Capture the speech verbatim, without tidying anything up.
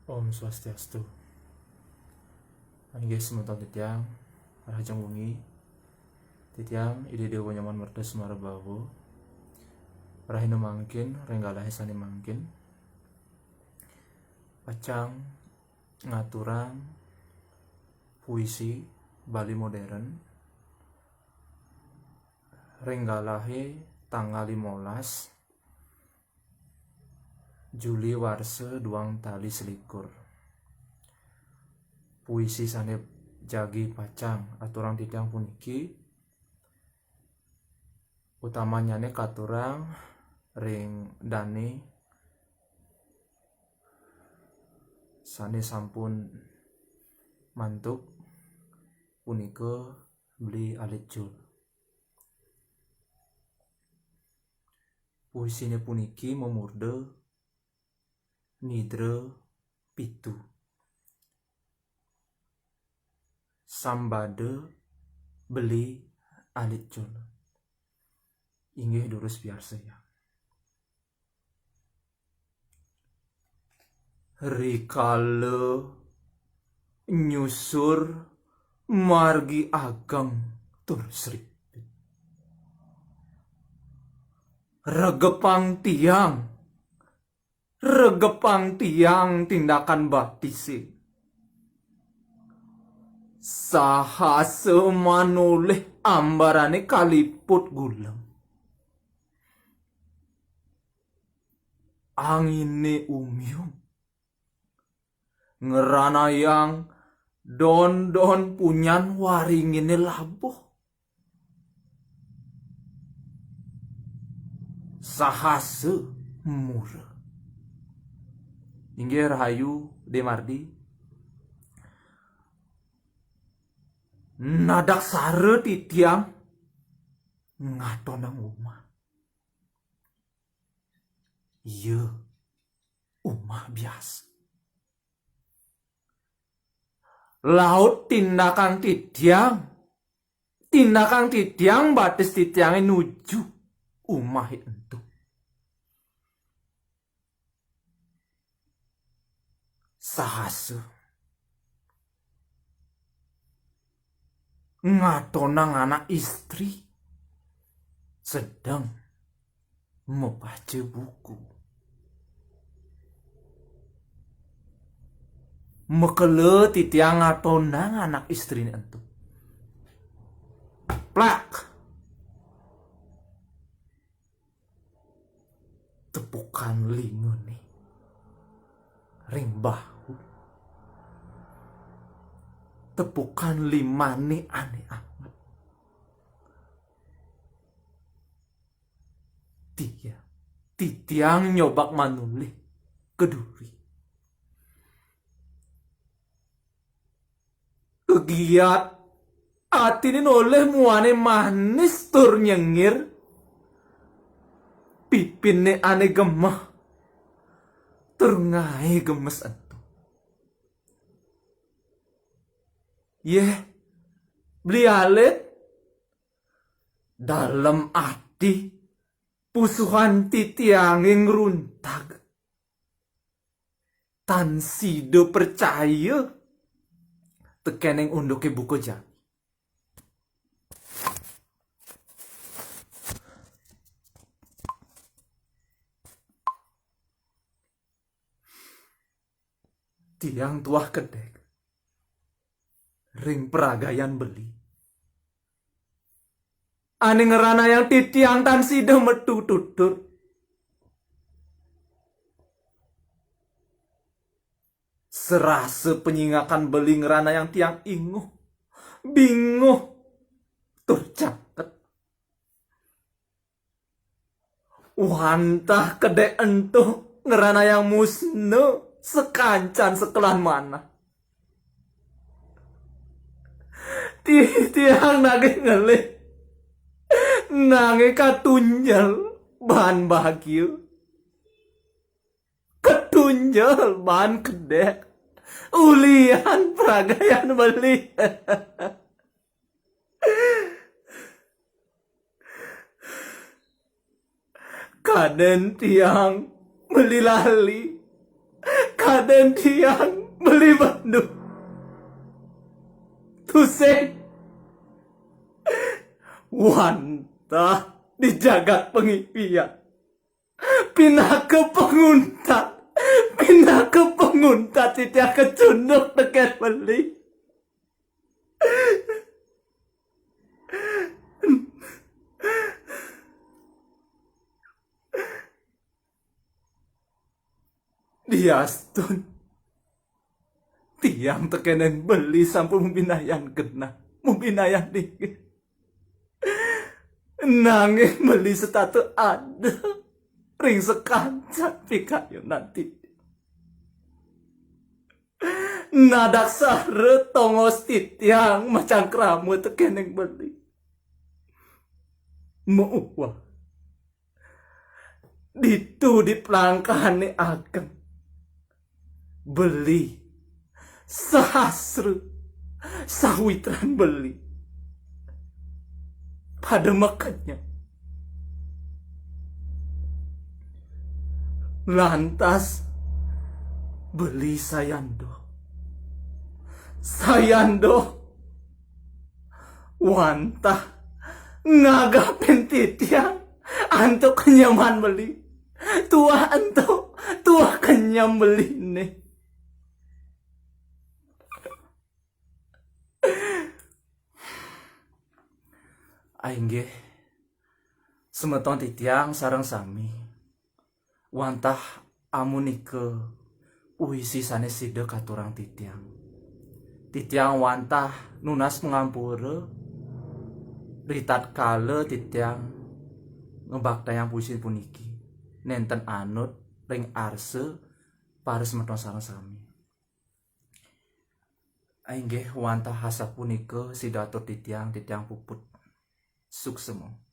Om Swastiastu. Inggih semeton titiang, rahajeng wengi. Titiang Ida Dewa Nyoman Mertes Marabawa. Rahina mangkin, ring galahé sané mangkin. Pacang ngaturang puisi Bali modern ring galahé tanggal limolas Juli warsa duang tali selikur. Puisi sané jagi pacang aturang titiang puniki, utamanyané katurang ring dané sané sampun mantuk, punika Beli Alit Jul. Puisiné puniki mamurda Nidra Pitu. Sambada Beli Alit Jul. Inggih durus piarsayang. Rikala nyusur margi ageng tur sripit, regepang tiang, regepang tiang tindakan batisé. Sahasa manolih ambarané kaliput gulem. Anginé umiung, ngranayang don-don punyan waringiné labuh. Sahasa mura. Inggih rahayu, Dé Mardi. Nadaksara titiang ngatonang umah. Iya, umah biasa. Laut tindakan titiang, tindakan titiang, batis titiangé nuju umahé ento. Sahasa ngatonang anak istri sedeng mabaca buku. Makelo titiang ngatonang anak istriné ento. Plak. Tepukan limané ring bahu. Tepukan limané ané anget. Titiang, titiang nyobak manulih ka duri. Kegiat atiné nolih muané manis tur nyengir, pipiné ané gemeh tur ngaé gemes ento. Yéh, Beli Alit, dalem ati pusuhan titiangé ngruntag. Tan sida pracaya tekéning unduké buka jani. Tiang tuah kedék ring pragayan beli. Ané ngranayang titiang tan sida metu tutur. Serasa panyingakan beli ngranayang tiang inguh, binguh, tur caket. Wantah kedék ento ngranayang musna sakancan sekelan manah. Ti-, tiang nagih ngelih, nanging katunjel baan bahagia. Katunjel baan kedék. Ulian pragayan beli. Kadén tiang beli lali. Kadén Dén tiang beli Bandung. Tusing wantah di jagat pangipian. Pinaka panguntat, pinaka panguntat titiang kacunduk tekén beli. Diastun tiang tekéning beli sampun mabinayan genah, mabinayan inggih. Nanging beli setata ada ring sakancan pikayunan titiang. Nadaksara tongos titiang macangkrama tekéning beli. Mauwah ditu di Plangkahané Ageng, beli, sahastra, sawitran beli pada makenyem. Lantas beli sayan doh, sayan doh wantah ngagapin titiang antuk kenyeman beli. Tuah ento, tuah kenyem beliné. Inggih, semeton titiang sareng sami. Wantah amunika puisi sané sida katurang titiang. Titiang wantah nunas pangampura ritatkala titiang ngabaktayang puisi puniki nénten anut ring arsa para semeton sareng sami. Inggih wantah asapunika sida atur titiang, titiang puput. Suksma.